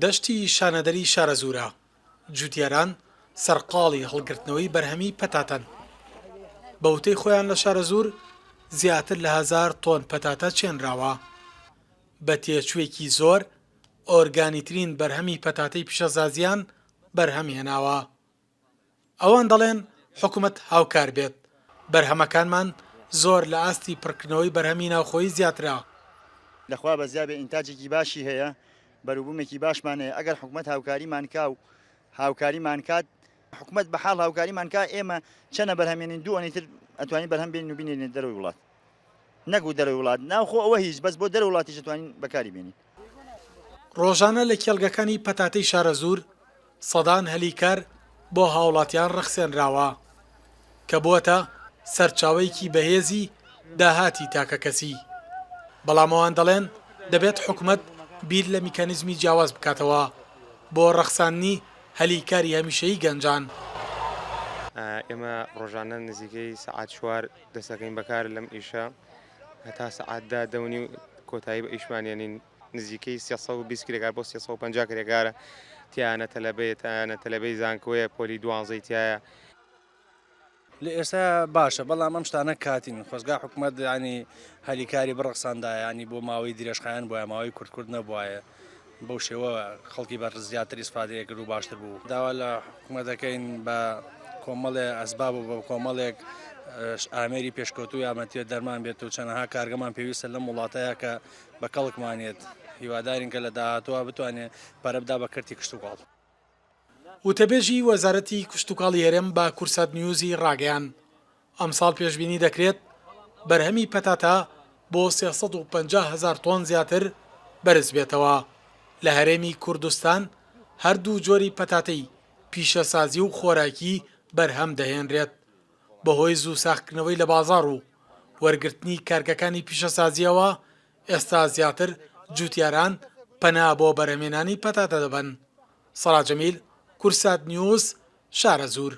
دەشتی شانەدەری شارەزوورە، جوتیاران سەرقاڵی هەڵگرتنەوەی بەرهەمی پەتاتەن. بە وتەی خۆیان لە شارەزوور زیاتر لە هەزار تۆن پەتاتە چێنراوە. بە تێچووێکی زۆر ئۆرگانیترین بەرهەمی پەتاتەی پیشەسازییان بەرهەمهێناوە. ئەوان دەڵێن حکومەت هاوکار بێت، بەرهەمەکانمان زۆر لە ئاستی پڕکردنەوەی بەرهەمی ناوخۆیی زیاترە. لە خوا بەزیا بێ ئینتاجێکی باشی هەیە، بەروبوومێکی باشمان هەیە، ئەگەر حکومەت هاوکاریمان کا و هاوکاریمان کات، حکومەت بە حاڵ هاوکاریمان کا، ئێمە چەنە بەرهەمێنین دوو ئەنی تر ئەتوانین بەرهەم بێنین و بینێرینە دەرەوەی وڵات. نەک و دەرەوەی وڵات، ناوخۆ ئەوە هیچ، بەس بۆ دەرەوەی وڵاتیش ئەتوانین بەکاری بێنین. ڕۆژانە لە کێڵگەکانی پەتاتەی شارەزوور سەدان هەلی کار بۆ هاوڵاتیان ڕەخسێنراوە، کە بووەتە سەرچاوەیەکی بەهێزی داهاتی تاکەکەسی، بەڵام ئەوان دەڵێن دەبێت حکومەت بیر لە میکانیزمی جیاواز بکاتەوە بۆ ڕەخساندنی هەلی کاری هەمیشەیی گەنجان. ئێمە ڕۆژانە نزیکەی سەعات چوار دەستەکەین بەکار لەم ئیشە هەتا سەعات دا دەونی و کۆتایی بە ئیشمان یەنین نزیکەی 320 کرێکار بۆ 350 کرێکارە تیانە تەلەبەیە تیانە تەلەبەی زانکۆیە پۆلی دوانزەی تایە. لە ئێستا باشە بەڵام ئەم شتانە کاتین خۆزگا حکومەت ینی هەلیکاری بڕەخساندایە ینی بۆ ماوەی درێژخایەن بۆیە ماوەی کورت کورت نەبوایە بەو شێوە خەڵکی بە زیاتر ئیسفادەیە کرد و باشتر بوو. داوا لە حکومەت دەکەین بە کۆمەڵێ ئەسباب و بە کۆمەڵێک ئامێری پێشکەوتوو یارمەتیە دەرمان بێت و چەنەها کارگەمان پێویستە لەم وڵاتەیە کە بە کەڵکمانێت هیوادارین کە لە داهاتووە بتوانێت پەرە بدا بە کەرتی کشتوکاڵ. وتەبێژی وەزارەتی کشتوکاڵی هەرێم بە کوردسات نیوزی ڕاگەیاند، ئەمساڵ پێشبینی دەکرێت بەرهەمی پەتاتە بۆ 350 هەزار تۆن زیاتر بەرزبێتەوە، لە هەرێمی کوردستان هەردوو جۆری پەتاتەی پیشەسازی و خۆراکی بەرهەم دەهێنرێت، بەهۆی زوو ساغکردنەوەی لە بازاڕ و وەرگرتنی کارگەکانی پیشەسازییەوە ئێستا زیاتر جوتیاران پەنا بۆ بەرهەمهێنانی پەتاتە دەبەن. سەڵا جەمیل، کوردسات نیوز، شارەزوور.